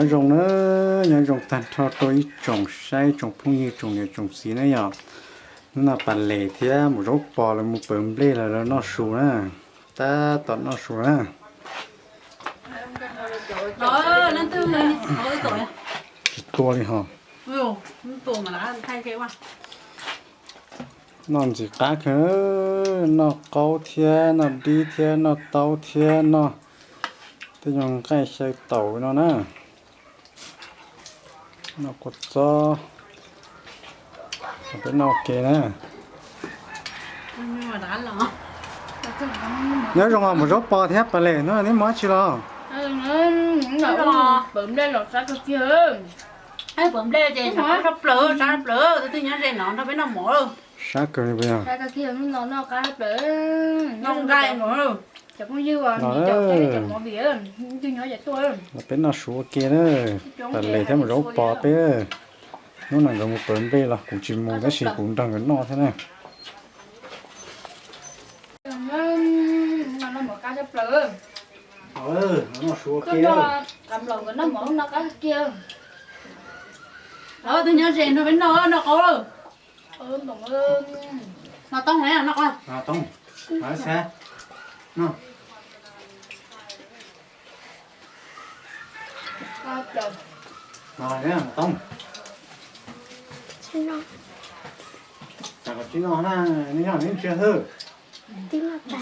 Nyob zoo na, nyob zoo tag nrho rau ib tsoom saib, tsoom phooj ywg, tsoom niam tsoom txiv na yom. Hnub no Pas Les thiab Maum Zaub Pos lawv mus pawv nplej los lawv noj su na. Tab tom noj su na. Tsis tua li ho. Noj ntxim qab kawg, noj qaub thiab noj dib thiab noj taub thiab noj tej nyuag nqaij xyaw taum no na. Noj kua txob, peb noj ua ke na. Nyob zoo os Maum Zaub Pos thiab Pas Les, hnub no neb mus dab tsi los? Pawv nplej los sab kawg kiag. Pawv nplej ces sab plaws, sab plaws, tus twg nyob ze no nrog peb noj mov lawm. Sab kawg li puas yog? Noj nqaij mov lawm. Cov phooj ywg, cov mov vim twg nyob ze tuaj. Los peb noj su ua ke na. Pas Les thiab Maum Zaub Pos peb, hnub no nkawd mus pawv nplej los kuv tsis mus tab sis kuv nrog nkawd noj thiab na. Noj mov qab sab plaws. Noj su ua ke. Qab nplaum nkawd noj mov no qab kiag. Tus nyob ze nrog peb noj, noj qaub lawm. Noj toob, noj qaub. Noj toob. Noj. Noj toob. Tsam kom tsis noj na, neb noj neb ntsia xwb. Ntxhais mus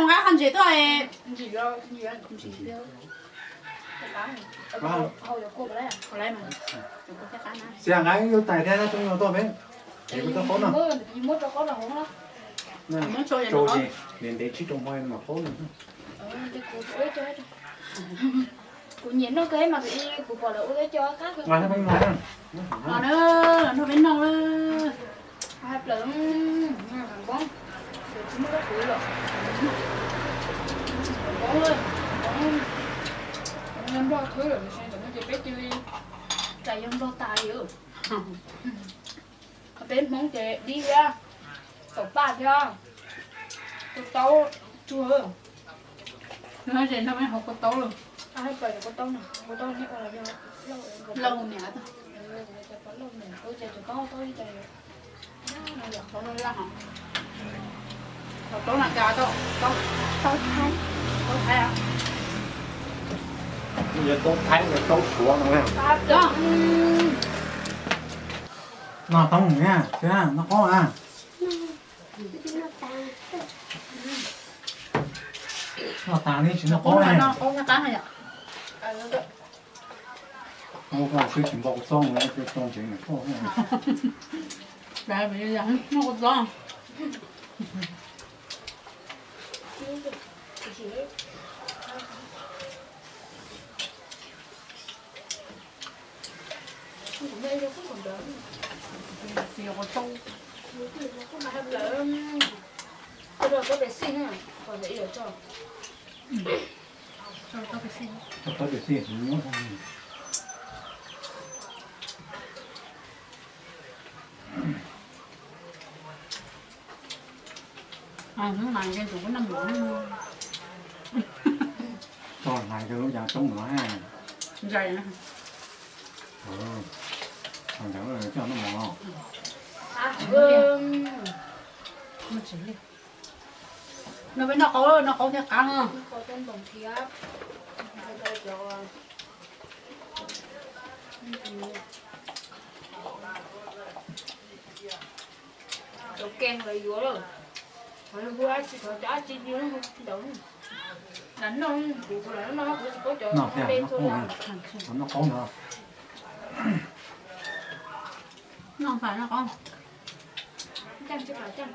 qab qhov ntses tuaj. Xiam nqa yus tais thiab tub nyuag tuaj peb, es kuv tau qaub no. Tso ces ntev ntev tsib rau hmo mam qaub no. Kuv nyiam noj kawg mas kuv pom lawv ua teb co qab kawg. Los na, los nrog peb noj na. Hais plaws, Hmoob, tsis muaj dab tsi lawm. Hmoob, Hmoob, Nplog thwb lawm, tam no ces peb cia li rais yawg Nplog tas li. Peb Hmoob ces dib thiab, taum paj thiab, kua taub tsuag. Nws hais tias nrog peb haus kua taub lawm. Kua taub, kua taub ne, lauj niam, lauj niam, ua cas tseem taub taub ib co. Taub no cas taub, taub, taub Thaib, taub Thaib a? Yog taub Thaib, taub Suav no. Noj toob na, noj qaub na. Noj tas ne tsis noj qaub. Noj tsis npau kua txob, noj tsev noj kua txob. Hnub no ces tus kuv noj mov. Tso hlais rau lub yav coob no. Ntsais na. Coj noj mov. No peb noj qaub, noj qaub thiaj qab no. Cov keeg lawv yuav lawm, thov hu dab tsi thov cov dab tsi li ntawd. Lam noj kuv, kuv lam noj kuv tsis paub cov noj peb txhua li. Noj qaub no. Noj pab noj qaub. Ncaj tsis pab, ncaj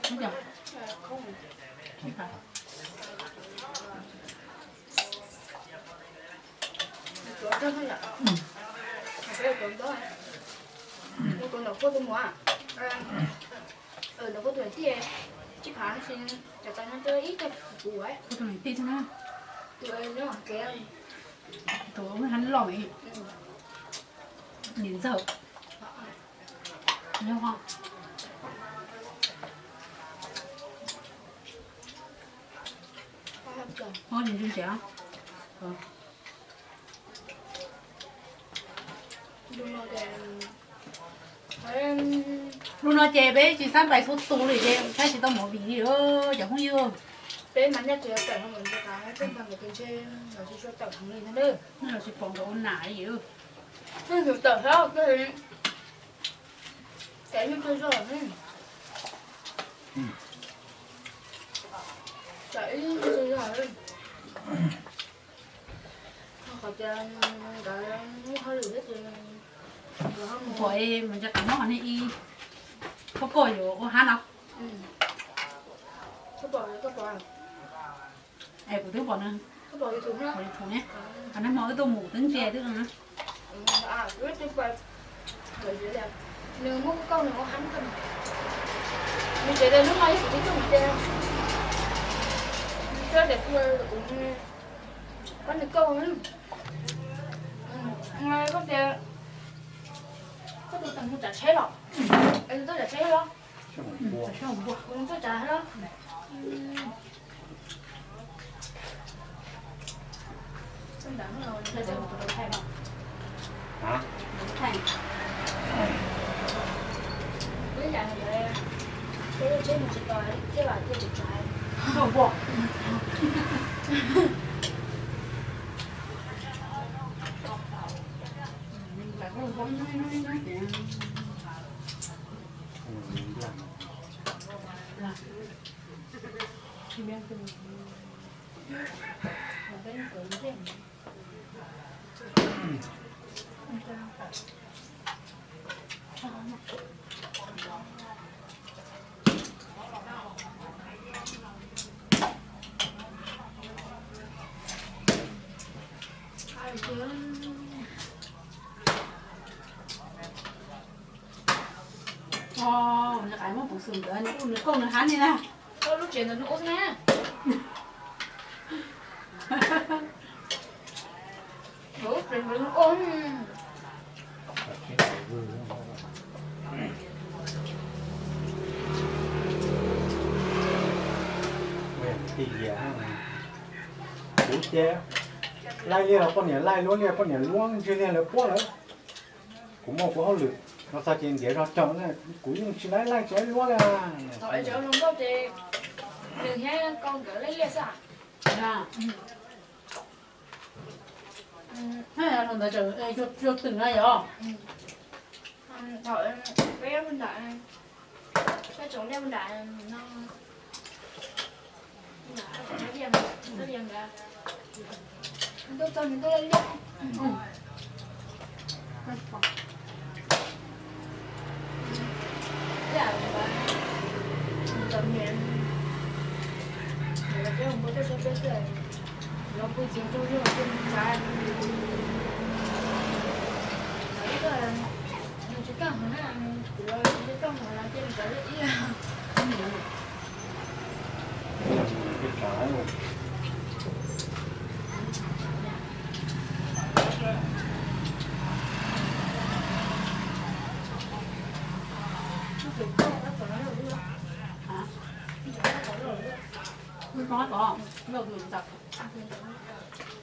tsis pab. Tus ntawm koj tus muam, ntawm koj tus niam tij, tsis pab no ces cov tas no twb ib tag kuv ua. Koj tus niam tij thiab na. Tus nyob Hab Loj, niam ntxawm. Nyob ho. Ntsia, ntsia. Lub no ces peb tsis xav pais xub tu li ces saib tsis tau movie li cov phooj ywg. Peb mas nyaj tsis tawm hauv, tsis tawm heev li no. Los tsis pom nkawd ua nam li. Tawm hauv, tawm ib nyuag zog, tawm ib nyuag zog. Qhov tias nkawd muaj hauj lwm thiab ces nkawd ho mus. Pom mas ntshe qhov no qhov nej ib, koj pom yuav ua hab no. Es kuv twb pom nws, pom YouTube ne, qhov nag hmo wb tuaj mus twb ntsia twb no. Nws muab kuv kauj nws ua hab, nws tsev tias hnub no yog kuv tib tug mas ces nws twb tias kuv, kuv pab nws kauj. Koj tias koj tus tag mus tsav tsheb los? Es tus tub tsav tsheb los? Kuv tus tub tsav los? Nws kauj nws hab li na. Lub tsev ntawd nws ua xwb na. Kuv ces laij liaj los poj niam laij, luab liaj poj niam luab, ntsig liaj lawv puab lawm. Kuv muaj kuv hauj lwm no txog ces ntiav zog cog na, kuv yeej tsis laij laij tsis laij luab li. Thaum es cov hluas nkauj ces nws thiab koj nkawd laij liaj xwb. Ntawd yog twm na yog. Thaum peb nram, peb tsoom liaj nram no, ntuj txog nws tuaj liaj.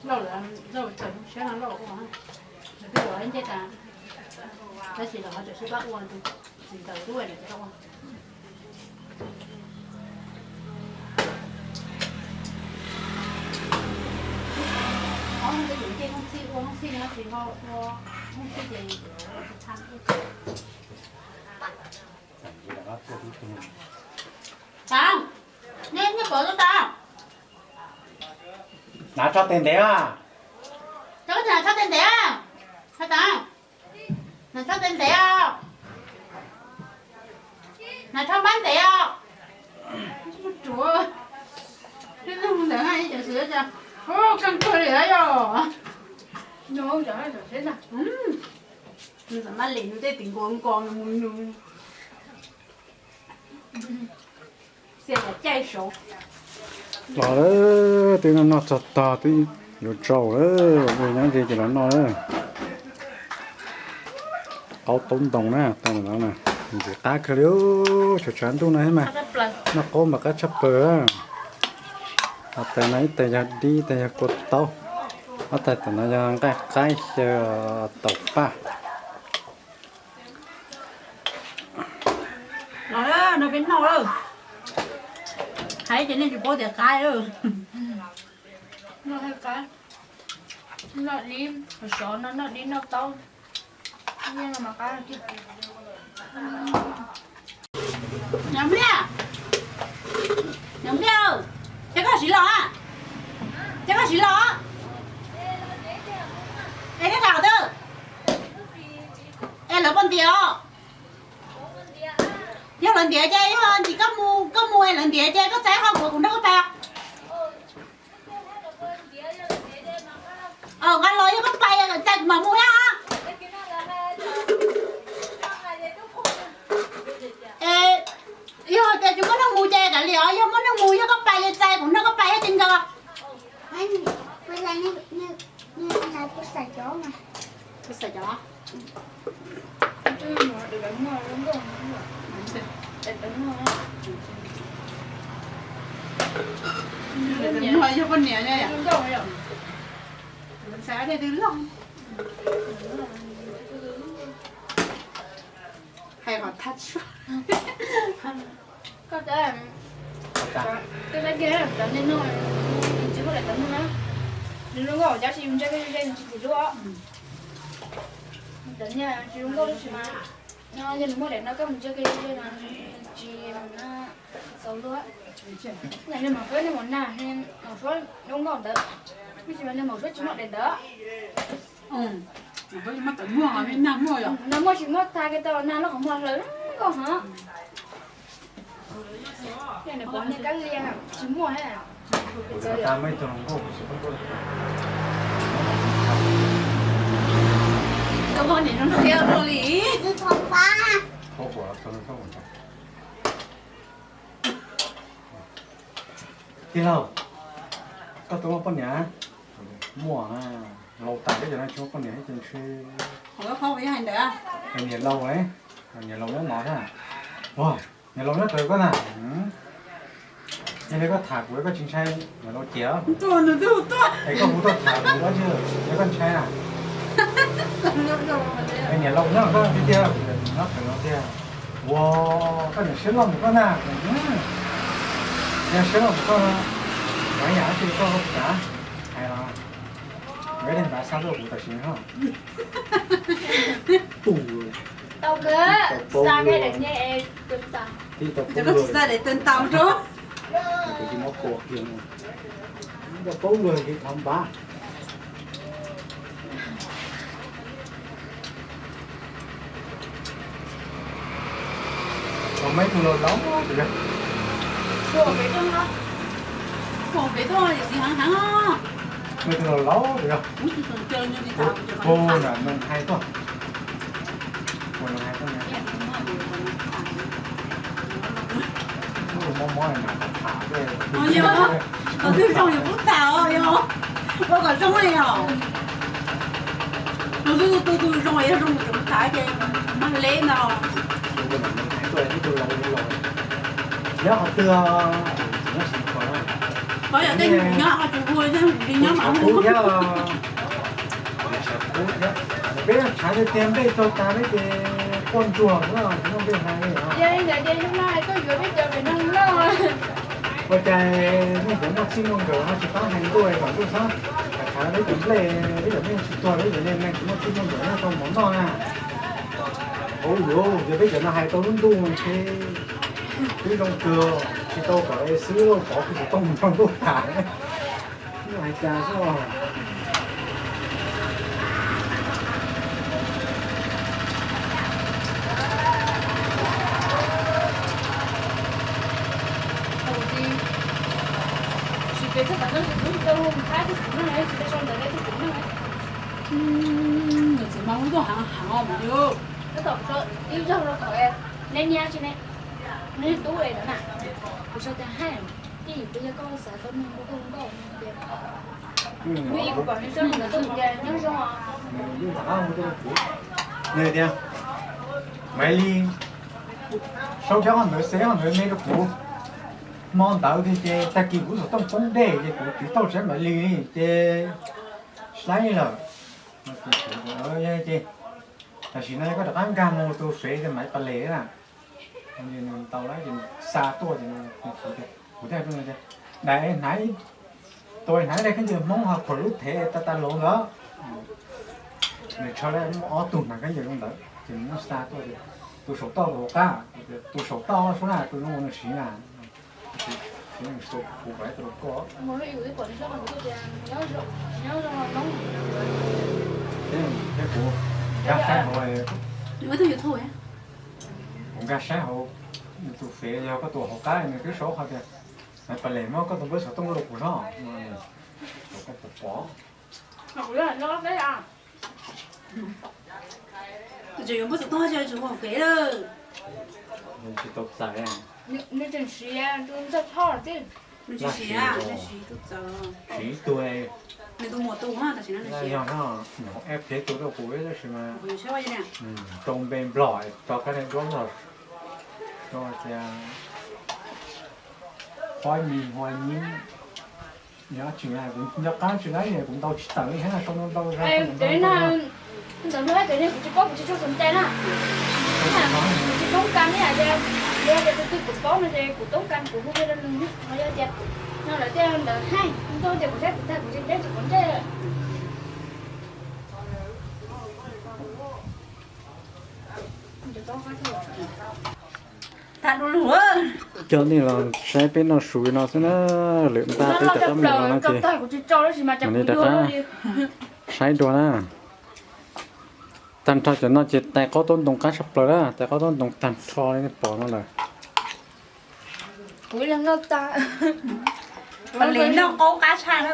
Lauj, lauj, txawm siab no lauj, twb ua nce tas, tab sis los ho tseem sib pab ua, txiv ntawd lub lawm ces ua. Ob hnub twb yuav nce Hmoob Txhij ua Hmoob Txhij no tsis ho ua Hmoob Txhij ces yuav ua tsis tau. Tau, nej, nej pom tau. Nav tso tes ntev a. Tso tes ntev a. Tau, nav tso tes ntev os. Nav tso npab ntev os. Tib neeg ntawd ib co xwm cas kheej kawg li yog. Nws xam maj li nws tej tim nkuas nko mus nws. Los lawm, twb noj noj txog tog twb yuav tsaus lawm, ua nyob ze ces los noj lawm. Qaub taub ntoo na, tau no na, ntxim qab kawg li, tshav tshav ntuj no thiab mas noj qaub mas qab tshaj plaws. Tais no ib tais yog dib, ib tais yog kua taub, ob tais tom no yog nqaij qaib xyaw taum paj. Los no peb noj lawm. Hais ces nej tsis paub tias qaib lawm. Noj qaib, noj dib, sov no noj dib noj taub. Nyob Npliaj, Nyob Npliaj, ces koj siv los, ces koj siv los. Es neb tham twg? Es lawv poj ntiav os. Yog lawv ntiav ces yog ntsis koj mus, koj mus es lawv ntiav ces koj txais qhov kuv, kuv nrog koj pais. Nqa los yog koj pais txais kuv mam mus thiab. Es yog tias tsis muaj neeg mus ces kav liam os, yog muaj neeg mus yog koj pais ces txais kuv nrog koj pais thiab ces nkaus. Yog poj niam, xav dej twg loj. Hais qhov thaj tsua. Koj saib kiag cov niag no, nws tsis muaj daim tawv nug na. Nws zoo nkauj tab sis yus ntsia kiag ze nws tsis txim hlub os. Cov niag tsis zoo nkauj tab sis mas, yog nws muaj daim no koj mus ntsia kiag ze ze no nws tsis txaus luag. Yam niag maum suab niag maum nag, maum suab zoo nkauj ntawd, tab sis mas niag maum suab tsis muaj daim ntawd. Nag muaj tsis muaj tag kiag tau nag lub qhov muag hlawv nkauj hov. Niag pov niag kab lia tsis muaj. Koj poj niam zoo thiab luaj li. Tij laug, koj twb muaj poj niam? Muaj, laus tas peb cov no tsis muaj poj niam ib tug ntshe. Niam laus, niam laus nyob no thiab. Niam laus nyob ntawm koj na. Yog li koj tham kuv koj tsis ntshai niam laus ces? Es koj hu tuaj tham kuv dab tsi, yog koj ntshai na. Niam laus nyob koj tiag tiag, kuv nyob pem no tiag. Ua, koj niam siab loj mus koj na. Yog siab loj mus koj, yam dab tsi koj kav hais los, neb ntawd xa tuaj kuv tam sim no. Tau kawg, xa kawg daim nyiaj es tau tau. Koj tsis xa daim tawv ntaus rau. Kuv tsis muab kua kiag, tau paub luag ces thov npav. Maiv tug laus laus, maiv tug laus laus, ua na nws hais tuaj, ua nws hais tuaj. Mob mob na, tham tham, tus twg zoo yus pub tham os, yog ua kom zoo li os. Tus twg tus twg zoo yog zoo tseem tham ces mag le no. Nyob qhov twg? Nyob Sài Gòn. Qhov yog tej nyob qhov tsis hu, tej nyob mas hu thiab. Peb tshav tiag tiag nplej txog tas peb ces quaj ntsuag na, tsis muaj nplej hais li os. Yog li ntawd ces hnub no koj yuav peb cov pem no noj. Ua cas nej cov muaj txij muaj nkawm no tsis pab hais ntuj kom ntuj txhob tshav peb cov nplej, peb cov nplej tsis tuag, peb cov niag neeg tsis muaj txij muaj nkawm noj tau mov noj na. Hauv yuav, yog peb cov no hais tau lub ntuj ces twb zoo kawg, tsis tau kom xwb lauj, pov kuv tsis tau mus nrog ntuj tham. Hais cas xwb. Tsis pes txog tom no, tsis pes tau hu Thaj tug kuv noj, tsis pes sau ntawv rau tug kuv noj. Nws txiv mas hu tuaj heev heev os mas yus. Tab tom ib zaug rau qhov neb nyiaj tsis ne, neb tub es ntawd na, kuv sau tias hais, tij yim twg yog koj xav tau nug kuv hu nkauj tias, kuv pom nws tso nws ntawd tuaj tias nyob zoo os. Nws tias, Maiv Lis, sau rab qhov ntawd xev qhov ntawd me rau kuv. Hmo ntawd ces tag kis kuv xov tooj poob dej ces kuv tiv tauj tsav mam li ces saib lawm. Ces tam sim no koj rov qab nkag mus tus fev maiv pas les na, nws tau lawm ces xa tuaj ces kuv thiaj, daim hnaiv, tus hnaiv dej khaub ncaws Hmoob ho khuam lub thev tas tas los ntawd, nws tshaw lawm muaj ob tug hnav khaub ncaws zoo ntawd ces nws muab xa tuaj ces tus saum toj tus hauv qab, tus saum toj suab na tus zoo ua nws siv na. Thiab kuv nkag saib hauv, kuv nkag saib hauv, tus fev yog koj tus hauv qab nws twb sau qhov tias, pas les muab koj tus npawb xov tooj rau kuv sob, koj puas pom. Tseem yuav npawb xov tooj tsis ua fev lawm. Tsis tau txais. Nws tsis siav, nws siv tus txawv. Siv tus, nws tus muam tus na, tam sim no nws siav. Yog no, eb peb tus rau kuv ib tab sis mas rau npe Nplog, tso kab duab Nplog, tso tias Huab Nyij, Huab Nyij. Yog tsis, kuv nco qab tsis dab, kuv ntaus tsis tawm li thiab, sau ntau ntau zog. Ntawm no kuv tsis paub, kuv tsis tshua xom cai na. Kuv tsis toob kas ib yam tias, yog tias tus twg kuv paub no ces kuv toob kas kuv hu kiag rau nws, ho yog tias no lawv thiaj ntawd heej, ntuj tias kuv saib kuv tag kuv tsis teb tsis quav ntsej. Cov nej los saib peb noj su li no xwb na, lwm ntaj peb rov qab mus los no ces mam li rov qab saib dua na. Tag nrho cov no ces tais qaub taub ntoo qab tshaj plaws na, tais qaub taub ntoo tag nrho li nej pom no lawm. Kuv noj qaub qab tshaj na.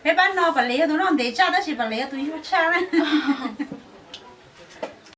Peb pab no Pas Lis yog tus noj ntev tshaj tab sis Pas Lis yog tus yug tshaj na.